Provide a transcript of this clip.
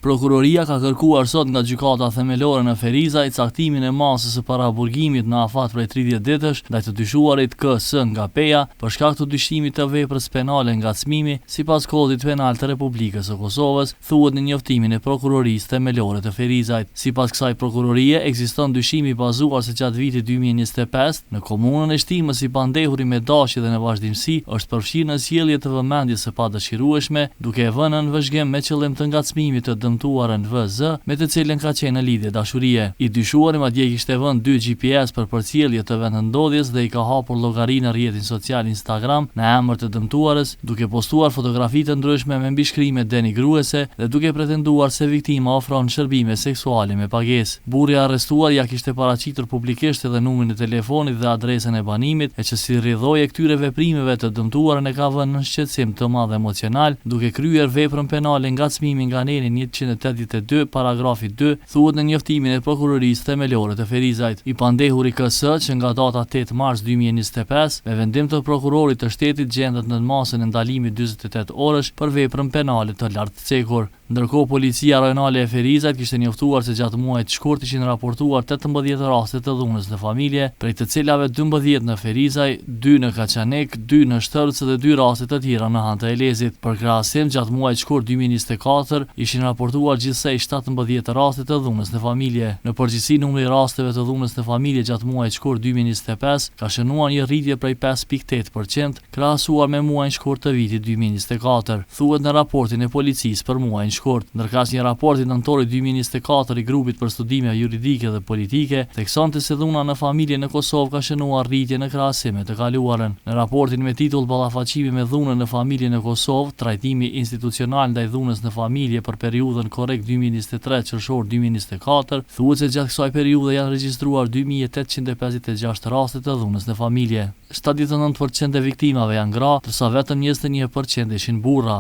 Prokuroria ka kërkuar sot nga Gjykata Themelore në Ferizaj caktimin e masës së paraburgimit në afat prej 30 ditësh ndaj të dyshuarit KS nga Peja për shkak të dyshimit të veprës penale ngacmimi sipas Kodit Penal të Republikës së Kosovës, thuhet në njoftimin e Prokurorisë Themelore të Ferizajt. Sipas kësaj prokurorie, ekziston dyshimi i bazuar se gjatë vitit 2025, në komunën e Shtimës i pandehuri me dashje dhe në vazhdimësi është përfshirë në sjellje të vëmendjes së padëshirueshme, duke e vënë nën vëzhgim me qëllim të ngacmimit të dëmtuarën VZ, me të cilën ka qenë në lidhje dashurie. I dyshuari madje kishte vënë dy GPS për përcjellje të vendndodhjes dhe i ka hapur llogari në rrjetin social Instagram në emër të dëmtuarës, duke postuar fotografi të ndryshme me mbishkrime denigruese dhe duke pretenduar se viktima ofron shërbime seksuale me pagesë. Burri i arrestuar ia kishte paraqitur publikisht edhe numrin e telefonit dhe adresën e banimit, e që si rrjedhojë e këtyre veprimeve të dëmtuarën e ka vënë nën shqetësim të madh emocional, duke kryer veprën penale ngacmimi nga neni 182, paragrafi 2, thuhet në njoftimin e Prokurorisë Themelore të Ferizajt. I pandehuri KS, që nga data 8 mars 2025, me vendim të prokurorit të shtetit gjendet në masën e ndalimit 48 orësh për veprën penale të lartcekur. Ndërkohë, Policia Rajonale e Ferizajt kishte njoftuar se gjatë muajit shkurt ishin raportuar 18 raste të dhunës në familje, prej të cilave 12 në Ferizaj, 2 në Kaçanik, 2 në Shtërpcë dhe 2 raste të tjera në Han të Elezit. Për krahasim, gjatë muajit shkurt 2024 ishin raportuar gjithsej 17 raste të dhunës në familje. Në përgjithësi, numri i rasteve të dhunës në familje gjatë muajit shkurt 2025 ka shënuar një rritje prej 5.8% krahasuar me muajin shkurt të vitit 2024, thuhet në raportin e policisë për muajin shkurt. Ndërkaq një raport i nëntorit 2024 i grupit për studime juridike dhe politike theksonte se dhuna në familje në Kosovë ka shënuar rritje në krahasim me të kaluarën. Në raportin me titull Ballafaqimi me dhunën në familje në Kosovë, trajtimi institucional ndaj dhunës në familje për periudhën korrik 2023 qershor 2024, thuhet se gjatë kësaj periudhe janë regjistruar 2856 raste të dhunës në familje. 79% e viktimave janë gra, ndërsa vetëm 21% ishin burra.